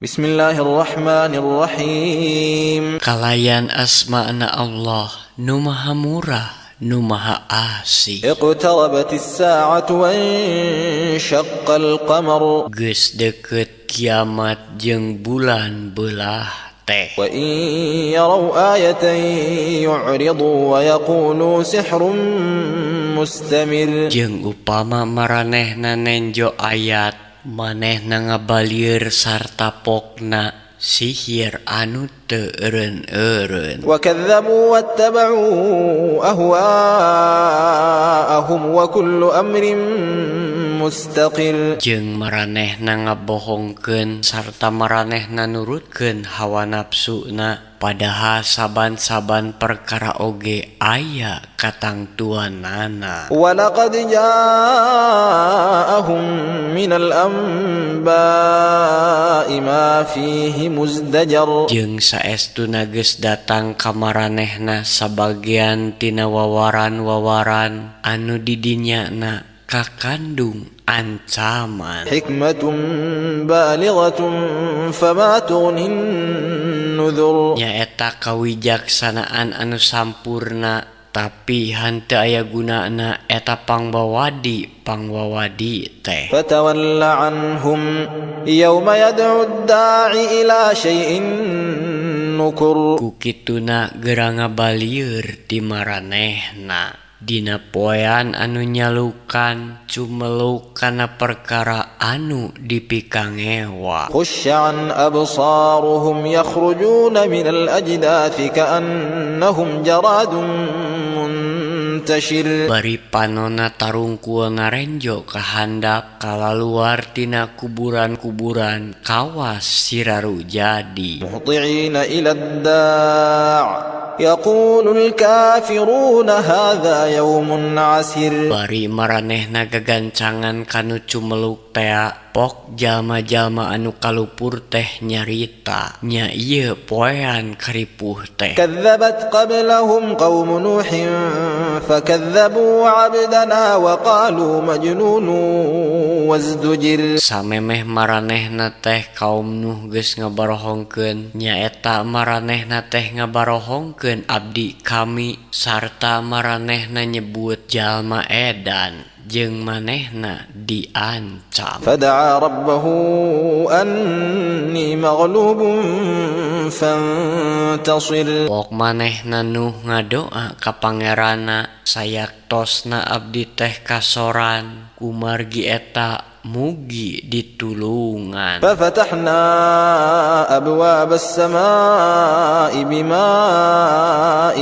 بسم الله الرحمن الرحيم. Kalayan asmana Allah nu maha murah, nu maha asih. اقتربت الساعة وانشق القمر. Geus deukeut kiamat jeung bulan beulah teh. وإن يروا آية يعرضوا ويقولوا سحر مستمر. Jeung upama maranehna nenjo ayat, manehna ngabalieur sarta pokna sihir anu teu eureun-eureun. وكذبوا واتبعوا أهواءهم وكل أمر مستقر. Jeung maranehna ngabohongkeun sarta maranehna nurutkeun hawa nafsuna, padahal saban-saban perkara oge aya katangtuanana. ولقد جاءهم من الأنباء ما فيه مزدجر. Jeung saestuna geus datang ka maranehna sabagian tina wawaran-wawaran anu didinyana kakandung ancaman. حكمة بالغة فما تغني النذر. Nyaeta kawijaksanaan anu sampurna, tapi henteu aya gunana eta pangbawadi pangwawadi teh. فتول عنهم يوم يدعو الداع إلى شيء نكر. Ku kituna geura ngabalieur ti maranehna dina poean anu nyalukan cumeluk kana perkara anu dipikangewa. خش عن أبصارهم يخرجون من الأجداث كأنهم جراد منتشر. Bari panona tarungkul ngarenjo ka handap, kalaluar tina kuburan-kuburan kawas siraru jadi. مهطعين إلى الداع يقول الكافرون هذا يوم عسر. Bari maranehna gagancangan kanu cumeluk tea, pok jalma-jalma anu kalupur teh nyarita, nya ieu poean karipuh teh. كذبت قبلهم قوم نوح فكذبوا عبدنا وقالوا مجنون وازدجر. Samemeh maranehna teh kaum Nuh geus ngabarohongkeun, nyaeta maranehna teh ngabarohongkeun abdi kami sarta maranehna nyebut jalma edan jeung manehna diancam. فدعا ربه أني مغلوب فانتصر. Pok manehna Nuh ngadoa ka Pangeranna, sayaktosna abdi teh kasoran, kumargi eta mugi ditulungan. ففتحنا أبواب السماء بماء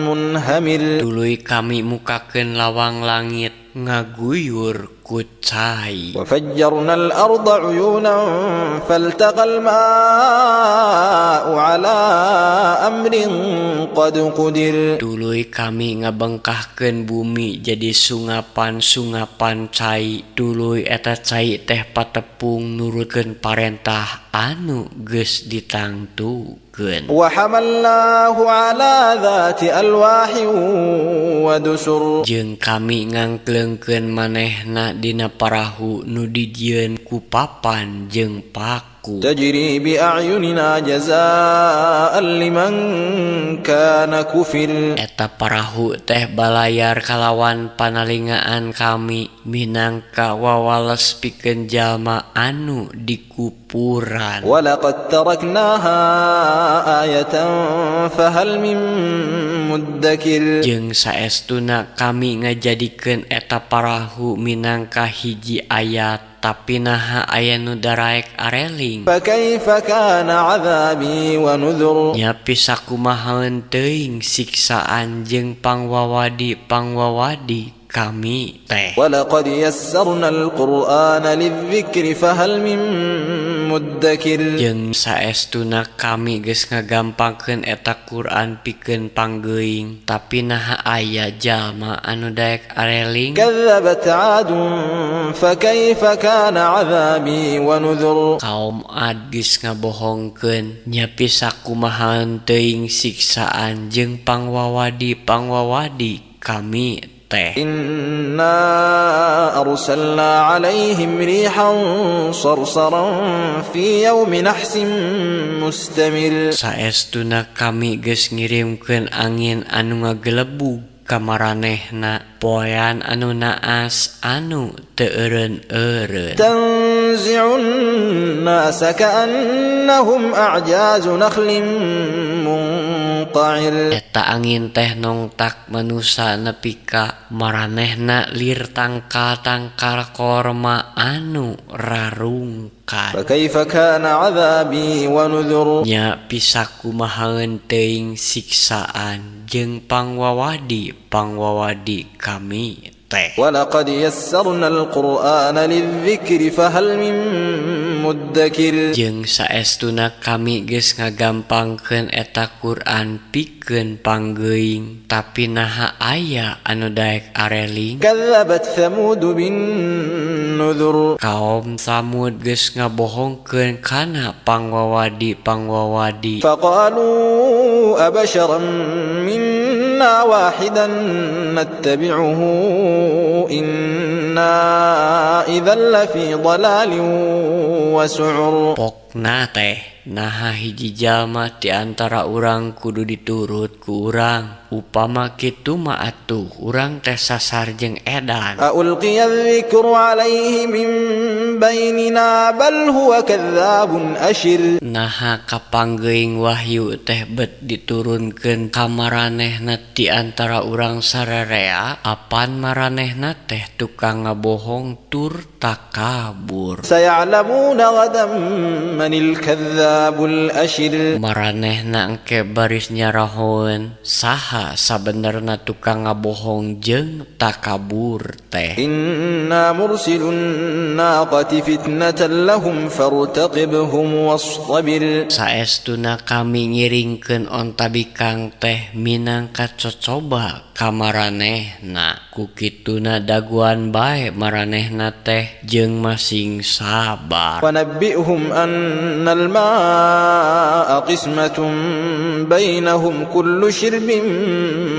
منهمر. Tuluy kami mukakeun lawang langit ngaguyur ku cai. وفجرنا الأرض عيونا فالتقى الماء على أمر قد قدر. Tuluy kami ngabengkahkeun bumi jadi sungapan-sungapan cai, tuluy eta cai teh patepung nurutkeun parentah anu geus ditangtukeun. وحملناه على ذات ألواح ودسر. Jeung kami ngangkleungkeun manehna dina parahu nu dijieun ku papan jeung paku. تجري بأعيننا جزاء لمن كان كفر. Eta parahu teh balayar kalawan panalingaan kami minangka wawales pikeun jalma anu dikupuran. ولقد تركناها آية فهل من مدكر. Jeung saestuna kami ngajadikeun eta parahu minangka hiji ayat, tapi naha aya nu daraek areling? فكيف كان عذابي ونذر؟ Nya pisakumaha teuing siksaan jeung pangwawadi pangwawadi kami teh? ولقد يسرنا القرآن للذكر فهل من مدكر. Jeung saestuna kami geus ngagampangkeun eta Quran pikeun panggeuing, tapi naha aya jalma anu daek areling? كذبت عاد فكيف كان عذابي ونذر؟ Kaum Ad geus ngabohongkeun, nya pisakumaha teuing siksaan jeung pangwawadi pangwawadi kami teh. إنا أرسلنا عليهم ريحا صرصرا في يوم نحس مستمر. Saestuna kami geus ngirimkeun angin anu ngagelebug ka maranehna poean anu naas anu teu eureun-eureun. تنزع الناس كأنهم أعجاز نخل منقعر. Eta angin teh nongtak manusa nepi ka maranehna lir tangkal-tangkal korma anu rarungkat. فكيف كان عذابي ونذر؟ Nya pisakumahaeun teuing siksaan jeung pangwawadi pangwawadi kami teh. ولقد يسرنا القرآن للذكر فهل من مدكر. Jeung saestuna kami geus ngagampangkeun eta Quran pikeun panggeuing, tapi naha aya anu daek areling? كذبت ثمود بالنذر. Kaum Samud geus ngabohongkeun kana pangwawadi pangwawadi. فقالوا أبشرا منا واحدا نتبعه إنا إذا لفي ضلال وسعر. Pokna teh naha hiji jalma di antara urang kudu diturut ku urang? Upama kitu mah atuh urang teh sasar jeung edan. ألقي الذكر عليه من بيننا بل هو كذاب أشر. Naha kapanggeuing wahyu teh bet diturunkeun ka maranehna di antara urang sarerea? Apan maranehna teh tukang ngabohong tur takabur? سيعلمون غدا من الكذاب الأشر. Maranehna engke baris nyarahoeun saha sabenerna tukang ngabohong jeung takabur teh. إنا مرسل الناقة فتنة لهم فارتقبهم واصطبر. Saestuna kami ngiringkeun onta bikang teh minangka cocoba ka maranehna, ku kituna daguan bae maranehna teh jeung masing sabar. ونبئهم أن الماء قسمة بينهم كل شرب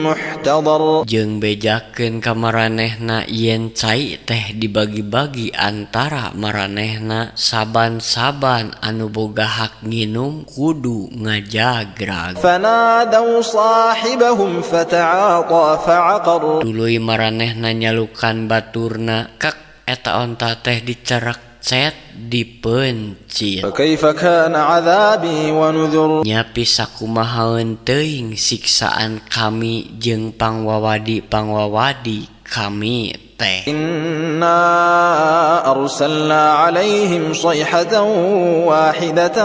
محتضر. Jeung bejakeun ka maranehna yen cai teh dibagi-bagi antara maranehna, saban-saban anu boga hak nginum kudu ngajagrag. فنادوا صاحبهم فتعاطى فعقر. Tuluy maranehna nyalukan baturna, kak eta onta teh dicerek cet dipencit. فكيف كان عذابي ونذر؟ Nya pisakumahaeun teuing siksaan kami jeung pangwawadi pangwawadi kami teh. إنا أرسلنا عليهم صيحة واحدة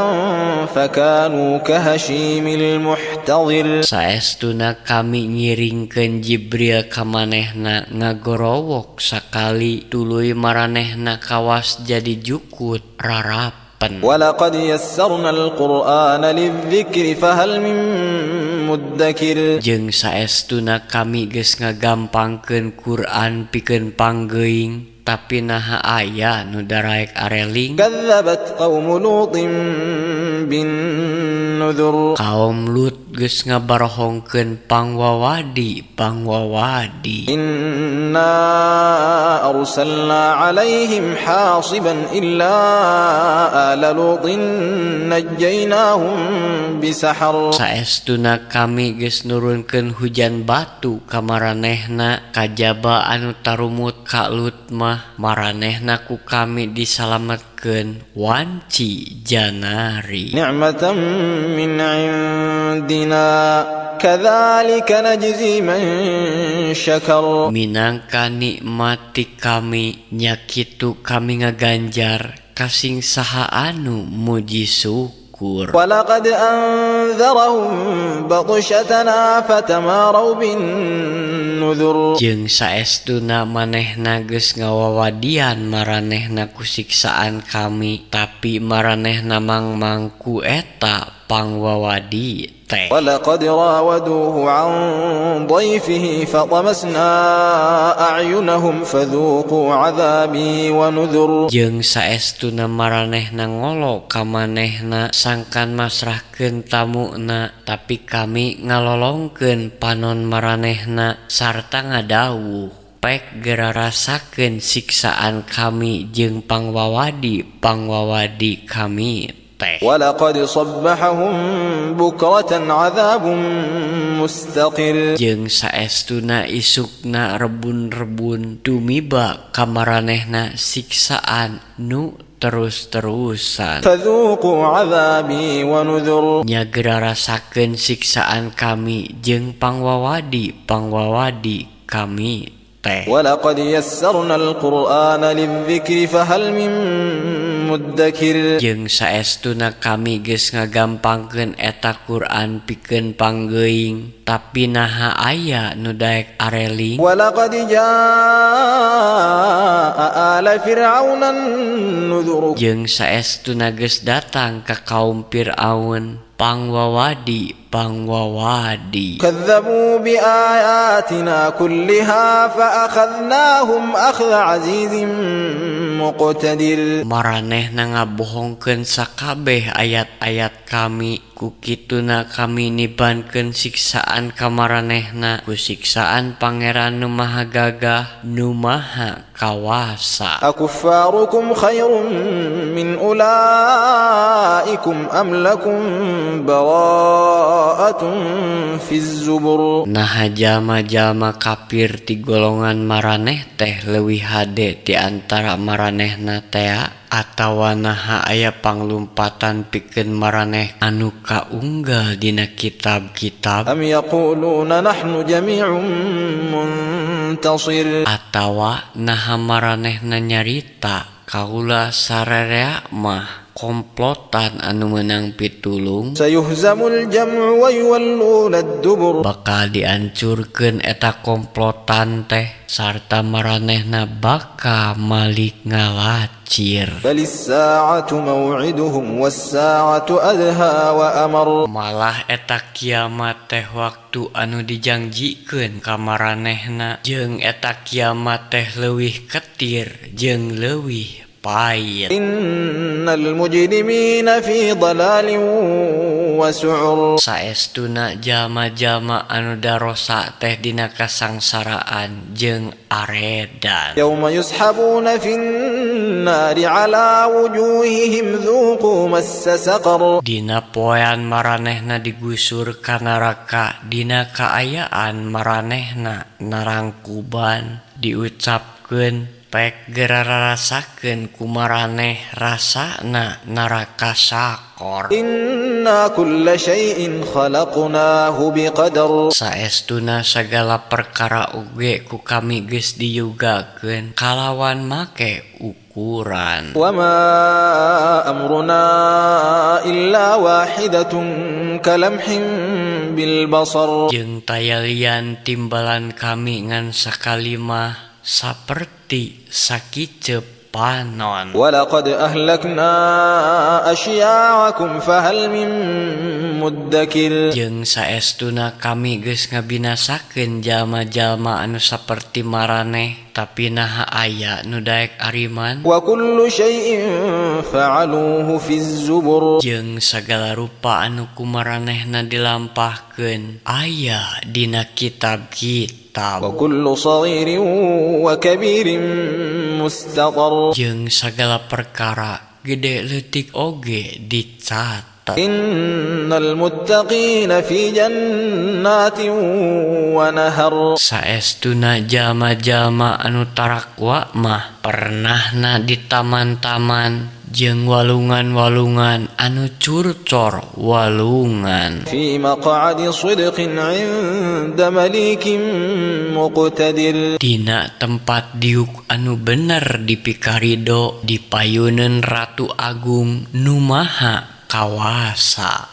فكانوا كهشيم المحتضر. Saestuna kami ngiringkeun Jibril ka manehna ngagorowok sakali, tuluy maranehna kawas jadi jukut rarapen. ولقد يسرنا القرآن للذكر فهل من مدكر. Jeung saestuna kami geus ngagampangkeun Quran pikeun panggeuing, tapi naha aya nu daraek areling? كذبت قوم لوط بالنذر. Kaum Lut geus ngabarohongkeun pangwawadi pangwawadi. إنا أرسلنا عليهم حاصبا إلا آل لوط نجيناهم بسحر. Saestuna kami geus nurunkeun hujan batu ka maranehna, kajaba anu tarumut ka Lut mah maranehna ku kami disalametkeun wanci janari. نعمة من عندنا كذلك نجزي من شكر. Minangka nikmat ti kami, nya kitu kami ngaganjar kasing saha anu muji syukur. ولقد أنذرهم بطشتنا فتماروا بالنذر. Jeung saestuna manehna geus ngawawadian maranehna ku siksaan kami, tapi maranehna mangmang ku eta pangwawadi teh. ولقد راودوه عن ضيفه فطمسنا أعينهم فذوقوا عذابي ونذر. Jeung saestuna maranehna ngolo ka manehna sangkan masrahkeun tamuna, tapi kami ngalolongkeun panon maranehna sarta ngadawuh, "Pek gera rasakeun siksaan kami jeung pangwawadi pangwawadi kami teh." ولقد صبحهم بكرة عذاب مستقر. Jeung saestuna isukna rebun-rebun tumiba ka maranehna siksaan nu terus-terusan. فذوقوا عذابي ونذر. Nya gera rasakeun siksaan kami jeung pangwawadi pangwawadi kami teh. ولقد يسرنا القرآن للذكر فهل من مدكر. Jeung saestuna kami geus ngagampangkeun eta Quran pikeun panggeuing, tapi naha aya nu daek areling? ولقد جاء آل فرعون النذر. Jeung saestuna geus datang ka kaum Fir'aun pangwawadi pangwawadi. كذبوا بآياتنا كلها فأخذناهم أخذ عزيز مقتدر. Maranehna ngabohongkeun sakabeh ayat-ayat kami, ku kituna kami nibankeun siksaan ka maranehna ku siksaan Pangeran nu maha gagah nu maha kawasa. أكفاركم خير من أولئكم أم لكم براءة في الزبر؟ Naha jalma-jalma kafir ti golongan maraneh teh leuwih hade ti antara maranehna tea, atawa naha aya panglumpatan pikeun maraneh anu kaunggal dina kitab-kitab? أم يقولون نحن جميع منتصر. Atawa naha maranehna nyarita kaula sararea mah komplotan anu meunang pitulung? سيهزم الجمع ويولون الدبر. Bakal diancurkeun eta komplotan teh sarta maranehna bakal malik ngalacir. بل الساعة موعدهم والساعة أدهى وأمر. Malah eta kiamat teh waktu anu dijangjikeun ka maranehna, jeung eta kiamat teh leuwih ketir jeung leuwih pait. إن المجرمين في ضلال وسعر. Saestuna jalma-jalma anu darosa teh dina kasangsaraan jeung aredan. يوم يسحبون في النار على وجوههم ذوقوا مس سقر. Dina poean maranehna digusur ka neraka dina kaayaan maranehna narangkuban, diucapkeun, "Pek gera rarasakeun ku maraneh rasana neraka Saqor." إنا كل شيء خلقناه بقدر. Saestuna sagala perkara oge ku kami geus diyugakeun kalawan make ukuran. وما أمرنا إلا واحدة كلمح بالبصر. Jeung taya lian timbalan kami ngan sakalimah saperti sakiceup panon. ولقد أهلكنا أشياعكم فهل من مدكر. Jeung saestuna kami geus ngabinasakeun jalma-jalma anu saperti maraneh, tapi naha aya nu daek ariman? وكل شيء فعلوه في الزبر. Jeung sagala rupa anu ku maranehna dilampahkeun aya dina kitab-kitab. وكل صغير وكبير مستطر. Jeung sagala perkara gede leutik oge dicatet. إن المتقين في جنات ونهر. Saestuna jalma-jalma anu tarakwa mah pernahna di taman-taman jeung walungan-walungan anu curcor walungan. في مقعد صدق عند مليك مقتدر. Dina tempat diuk anu bener dipikarido di payuneun Ratu Agung nu Maha Kawasa.